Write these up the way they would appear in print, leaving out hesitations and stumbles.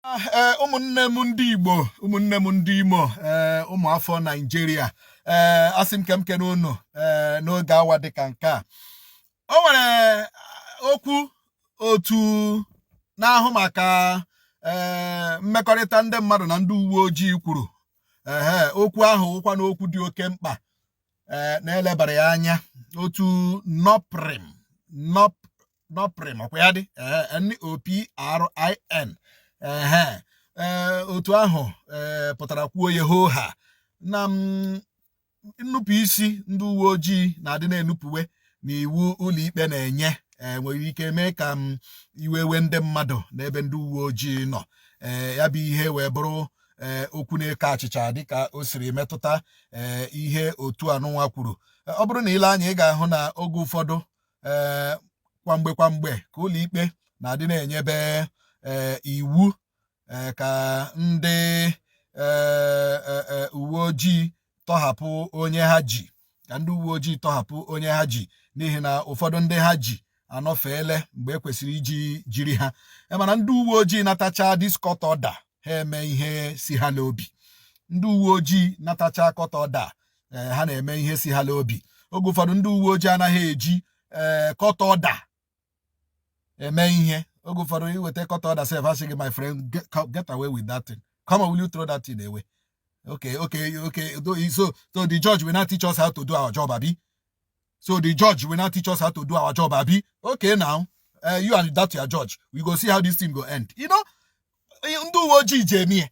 Ee, ụmụnne m ndị Igbo, ụmụnne m ndị Imo, ee, ụmụafọ Naijiria, ee, asị m ka m kene unu ee n'oge awa dịka nke a. O nwere okwu otu na-ahụ maka ee mmekọrịta ndị mmadụ na ndị uwe ojii kwuru. Ehe, okwu ahụ wụkwa n'okwu dị oke mkpa ee na-elebara ya anya. Otu NOPRIN, NOP, NOPRIN, ọkwa ya dị, ee, NOPRIN. Ehe, ee, otu ahụ ee pụtara kwuo ya hoo ha na nnupụ isi ndị uwe ojii na-adị na-enupụwe n'iwu ụlọikpe na-enye ee nwere ike mee ka m iwe wee ndị mmadụ n'ebe ndị uwe ojii nọ. Ee, ya bụ ihe wee bụrụ ee okwu na-eke achịcha dịka o siri metụta ee ihe otu anụnwa kwuru. Ọ bụrụ na ile anya, ị ga-ahụ na oge ụfọdụ, ee, kwamgbe kwamgbe ka ụlọikpe na-adị na-enyebe ee iwu ee ka ndị ee uwe ojii tọhapụ onye ha ji, ka ndị uwe ojii tọhapụ onye ha ji, n'ihi na ụfọdụ ndị ha ji anọfeele mgbe e kwesịrị iji jiri ha. Mana ndị uwe ojii natacha this court order, ha eme ihe si ha n'obi. Ndị uwe ojii natacha court order, ha na-eme ihe si ha n'obi. Oge ụfọdụ, ndị uwe ojii anaghị eji ee court order eme ihe. Oge ụfọdụ, iweta court order sef, asị gị, "My friend, get away with that thing. Come on, will you throw that thing away?" Okay. So the judge will not teach us how to do our job, abi? So the judge will not teach us how to do our job, abi? Okay now, you and that your judge, we go see how this thing go end. Ndị uwe ojii ji eme,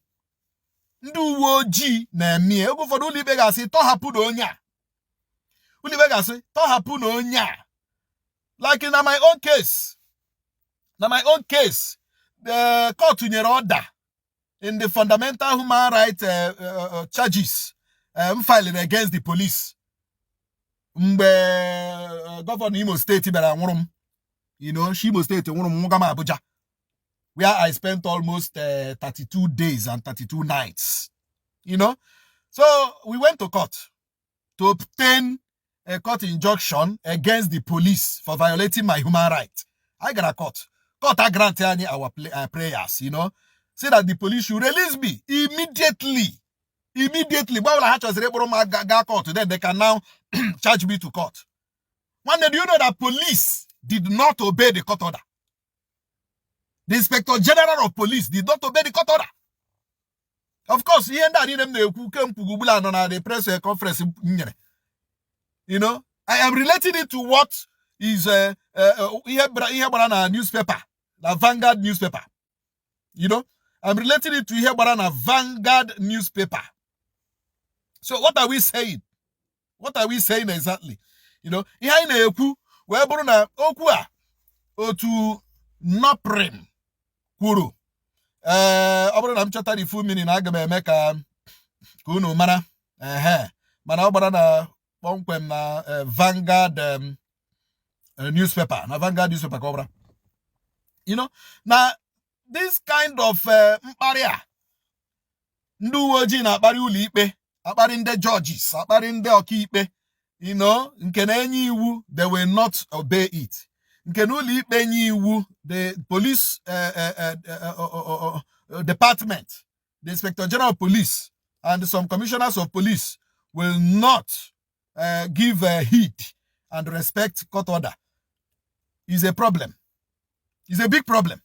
ndị uwe ojii na-eme. Oge ụfọdụ, ụlọikpe ga-asị tọhapụ na onye a, ụlọikpe ga-asị tọhapụ na onye a. Like na my own case, na my own case, the court nyere order in the fundamental human right charges filed against the police mgbe gọvanọ Imo Steeti bịara nwụrụ m, shi Imo Steeti nwụrụ m, nwụga m Abuja, where I spent almost 32 days and 32 nights. So we went to court to obtain a court injunction against the police for violating my human right. I got a court. Court a grant anyị our prayers, say that the police should release me immediately. Immediately. Mgbe ọbụla ha chọziri ịkpụrụ m gaa court, then they can now charge me to court. Nwanne, do you know that police did not obey the court order? The Inspector General of Police did not obey the court order. Of course, ihe ndị a niile m na-ekwu kemgbe ugbula nọ na the press conference m nyere. I am relating it to what is ihe gbara na newspaper, na Vanguard newspaper. I'm relating it to ihe gbara na Vanguard newspaper. So what are we saying? What are we saying exactly? Ihe anyị na-ekwu wee bụrụ na okwu a otu NOPRIN kwuru, ee, ọ bụrụ na m chọta the full meaning, aga m eme ka unu mara. Ehe, mana ọ gbara na kpọmkwem na Vanguard newspaper, na Vanguard newspaper ka ọ gbara. Na this kind of mkparị a ndị uwe ojii na-akparị ụlọ ikpe, akparị ndị judges, akparị ndị ọkaikpe, nke na-enye iwu, they will not obey it. Nke na ụlọ ikpe nye iwu, the police department, the Inspector General of Police and some commissioners of police will not give heed and respect court order is a problem. Is a big problem.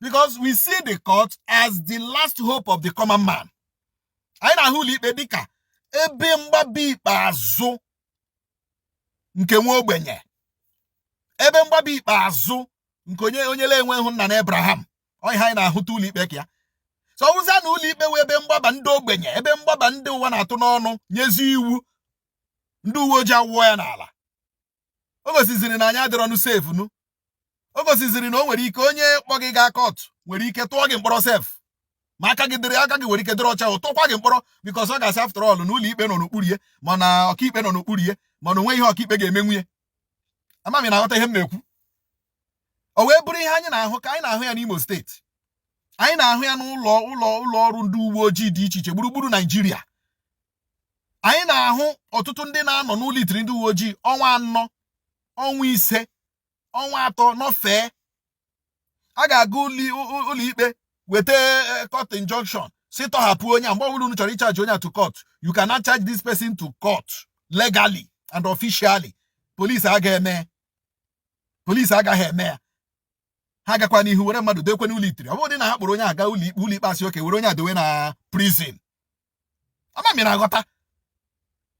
Because we see the court as the last hope of the common man. Anyị na-ahụ ụlọ ikpe dịka ebe mgbaba ikpeazụ nke nwa ogbenye, ebe mgbaba ikpeazụ nke onye na-enweghị nna na Abraham. Ọ ihe anyị na-ahụta ụlọ ikpe ka ya. So ọwụzia na ụlọ ikpe wee ebe mgbaba ndị ogbenye, ebe mgbaba ndị ụwa na-atụ n'ọnụ, nyezi iwu, ndị uwe ojii awụọ ya n'ala, o gosiziri na anyị adịrọnụ safe nu. O gosiziri na o nwere ike onye kpọ gị gaa court nwere ike tụọ gị mkpọrọ sef, ma aka gị dịrị, aka gị nwere ike dịrị ọcha, tụkwa gị mkpọrọ, because ọ ga-asị, after all, na ụlọ ikpe nọ n'okpuru ya, ma na ọkaikpe nọ n'okpuru ya, ma na onwe ihe ọkaikpe ga-emenwu ya. Ama m na-aghọta ihe m na-ekwu. O wee bụrụ ihe anyị na-ahụ ka anyị na-ahụ ya n'Imo Steeti, anyị na-ahụ ya n'ụlọ ụlọ ọrụ ndị uwe ojii dị iche iche gburugburu Naijiria. Anyị na-ahụ ọtụtụ ndị na-anọ n'ụlọ itiri ndị uwe ojii ọnwa 4, ọnwa 5, ọnwa 3 nọfee. A ga-aga ụlọ ikpe. Weta court injunction si tọhapụ onye a. Mgbe ọbụla unu chọrọ ịcharge onye a to court, you cannot charge this person to court legally and officially. Police agaghị eme, police agaghị eme ya. Ha agakwa n'ihu were mmadụ dekwe n'ụlọ itiri. Ọ bụrụ dị na ha kpọrọ onye aga ụlọ ikpe, ụlọ ikpe asị oke, were onye a dowe na prison. Ama m na-aghọta.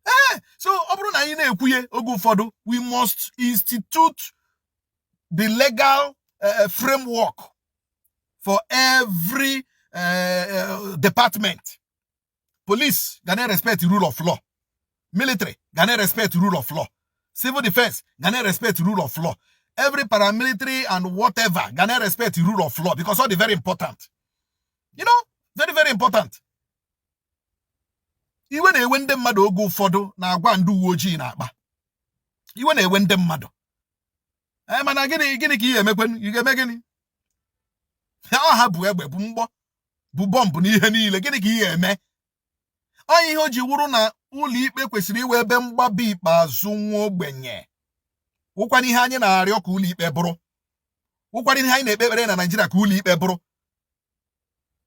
Ee, so ọ bụrụ na anyị na-ekwuye oge ụfọdụ, we must institute the legal framework for every department. Police ga na-respect rule of law, military ga na-respect rule of law, civil defense ga na-respect rule of law, every paramilitary and whatever ga na-respect rule of law, because all the very important, very very important. Iwe na-ewe ndị mmadụ oge ụfọdụ na-agwa ndị uwe ojii na-akpa. Iwe na-ewe ndị mmadụ. Ee, mana gịnị gịnị ka ị ga-emekwe? Ị ga-eme gịnị? Ọ ha bụ egbe, bụ mgbọ, bụ bọmbụ na ihe niile. Gịnị ka ị ga-eme? Ọ ihe o ji wụrụ na ụlọ ikpe kwesịrị iwe ebe mgbaba ikpeazụ nwa ogbenye, wụkwana ihe anyị na-arịọ ka ụlọ ikpe bụrụ, wụkwana ihe anyị na-ekpe ekpere na Naịjirịa ka ụlọ ikpe bụrụ.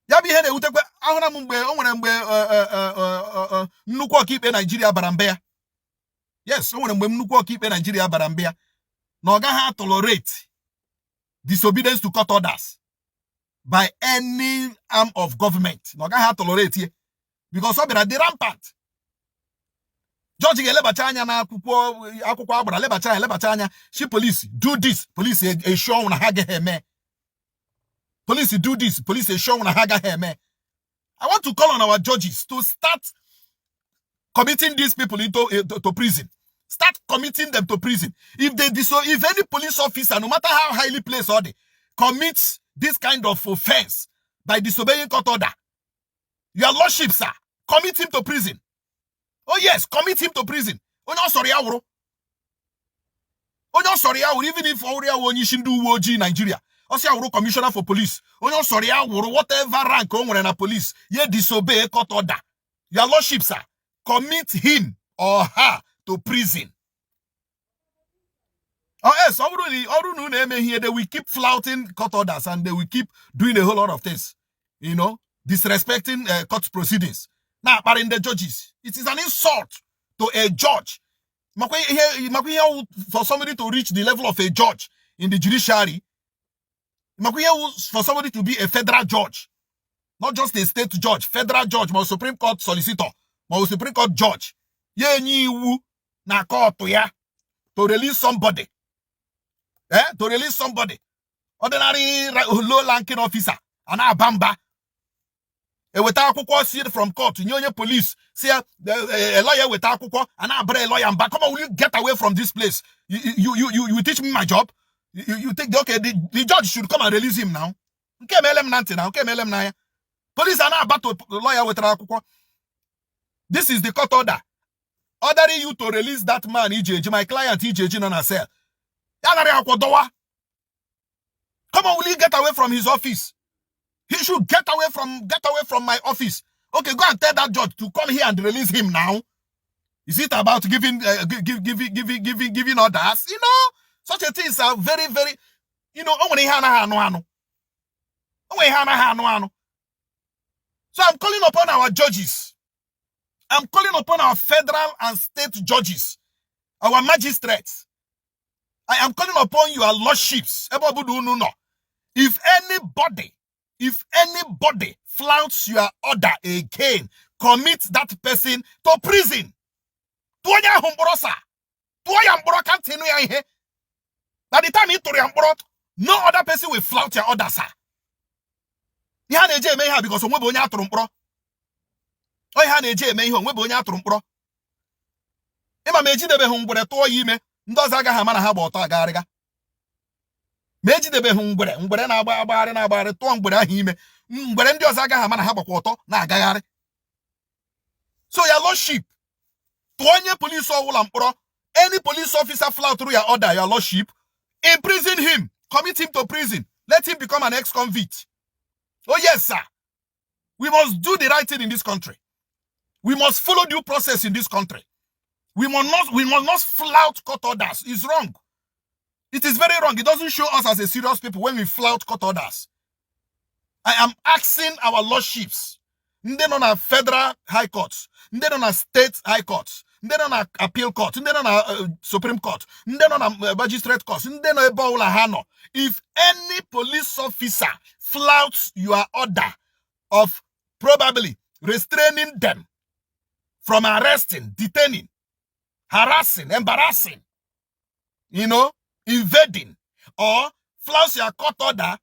Ya bụ ihe na-ewutekwa. Ahụra m mgbe o nwere mgbe nnukwu ọkaikpe Naijiria bara mba ya. Yes, o nwere mgbe nnukwu ọkaikpe Naijiria bara mba ya na ọ gaghị tolerate disobedience to court orders by any arm of government, na ọ gaghị tolerate ya, because ọ bịara dị rampant. Judge ga-elebacha anya n'akwụkwọ akwụkwọ agbara, lebacha anya, lebacha anya, si police do this, police eshi ọnwụ na ha agaghị eme. Police do this, police eshi ọnwụ na ha agaghị eme. I want to call on our judges to start committing these people into to prison. Start committing them to prison. If any police officer, no matter how highly placed or they commits this kind of offense by disobeying court order, your lordship, sir, commit him to prison. Oh yes, commit him to prison. Onye ọ sọrọ ya wụrụ. Onye ọ sọrọ ya wụrụ, even if ọ wụrụ ya wụ onye isi ndị uwe ojii Nigeria. Ọ sị ya wụrụ commissioner for police. Onye ọ sọrọ ya wụrụ, whatever rank o nwere na police, ye disobey court order, your lordship, sir, commit him or her to prison. Or else, ọ bụrụ na ọrụ na unu emeghị ihe, they will keep flouting court orders and they will keep doing a whole lot of things, disrespecting court proceedings. Na-akparị ndị judges. It is an insult to a judge. Makwa ihe, makwa ihe wụ for somebody to reach the level of a judge in the judiciary. Makwa ihe wụ for somebody to be a federal judge, not just a state judge, federal judge, ma ọ Supreme Court solicitor, ma ọ Supreme Court judge. Ya enye iwu na court ya to release somebody. Eh? To release somebody. Ordinary low ranking officer a na-aba mba, eweta akwụkwọ si from court nye onye police, si ya lawyer weta akwụkwọ, a na-abara lawyer mba. Come on, will you get away from this place? You teach me my job? You think, okay, the judge should come and release him now. Nke emele m na ntị na nke emele m n'anya. Police a na-aba to lawyer wetara akwụkwọ. This is the court order ordering you to release that man iji eji, my client iji eji nọ na cell. Ya nara akwụkwọ dọwa. Come on, will you get away from his office? He should get away from my office. Okay, go and tell that judge to come here and release him now. Is it about giving give, giving giving giving giving orders? Such a things are very very o nwere ihe anaghị anụ anụ. O nwere ihe anaghị anụ anụ. So I'm calling upon our judges. I'm calling upon our federal and state judges, our magistrates. I am calling upon your lordships. Ebe ọbụla unu nọ. If anybody flouts your order again, commit that person to prison. Tụọ onye ahụ mkpọrọ sa. Tụọ ya mkpọrọ ka ntị nụ ya ihe. By the time ị tụrụ ya mkpọrọ, no other person will flout your order, sir. Ihe a na-eji eme ihe a because onwebe onye a tụrụ mkpọrọ. Ọ ihe a na-eji eme ihe, onwebe onye a tụrụ mkpọrọ. Ịma ma ejidebeghị ngwere tụọ ya ime, ndị ọzọ agaghị ama na ha gba ọtọ agagharịga. Ma ejidebeghị ngwere, ngwere na-agba agbagharị na-agbagharị, tụọ ngwere ahụ ime, ngwere ndị ọzọ agaghị ama na ha gbakwa ọtọ na-agagharị. So your lordship, tụọ onye polisi ọbụla mkpọrọ. Any police officer flout through your order, your lordship, imprison him, commit him to prison, let him become an ex-convict. Oh yes, sir. We must do the right thing in this country. We must follow due process in this country. We must not flout court orders. It's wrong. It is very wrong. It doesn't show us as a serious people when we flout court orders. I am asking our lordships, ndị nọ na federal high court, ndị nọ na state high court, ndị nọ na appeal court, ndị nọ na supreme court, ndị nọ na magistrate court, ndị nọ ebe ọbụla ha nọ, if any police officer flouts your order of probably restraining them from arresting, detaining, harassing, embarrassing, invading, or flouts your court order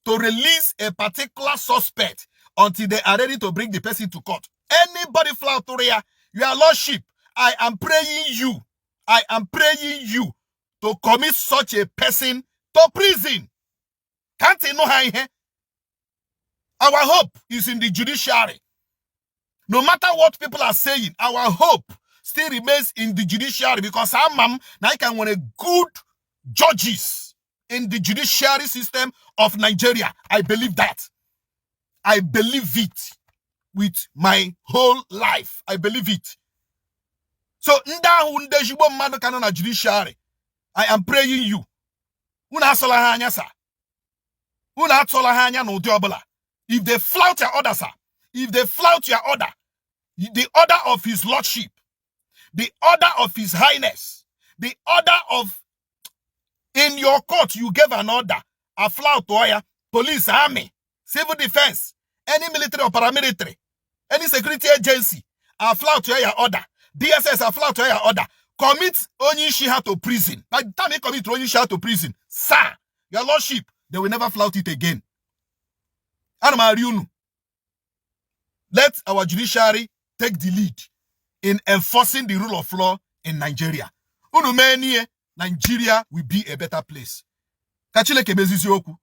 to release a particular suspect until they are ready to bring the person to court. Anybody flout ya, your lordship, I am praying you, I am praying you to commit such a person to prison. Can't you know how? Our hope is in the judiciary. No matter what people are saying, our hope still remains in the judiciary, because ama m na anyị ka nwere good judges in the judiciary system of Nigeria. I believe that. I believe it with my whole life. I believe it. So ndị ahụ, ndị ezigbo mmadụ ka nọ na judiciary, I am praying you. Unu asọla ha anya, sir. Unu atụla ha anya n'ụdị ọbụla. If they flout your order, sir, if they flout your order, the order of his lordship, the order of his highness, the order of in your court, you gave an order, a flout ya, police, army, civil defense, any military or paramilitary, any security agency, a flout your order, DSS a flout your order, commit onye isi ha to prison. By the time you commit onye isi ha to prison, sir, your lordship, they will never flout it again. Ana m arịọ unu, let our judiciary take the lead in enforcing the rule of law in Nigeria. Unu mee n'ihe, Nigeria will be a better place. Ka Chineke mezizi okwu.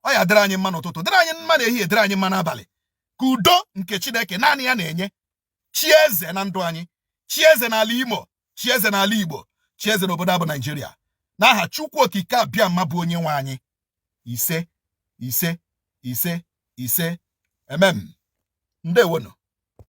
Ọ ya dịrị anyị mma n'ụtụtụ, dịrị anyị mma n'ehihie, dịrị anyị mma n'abalị. Ka udo nke Chineke naanị ya na-enye chi eze na ndụ anyị, chi eze n'ala Imo, chi eze n'ala Igbo, chi eze n'obodo abụ Nigeria. N'aha Chukwu Okike abịa mma bụ onye nwe anyị. Ise, ise, ise, ise. Amen. Ndewonu.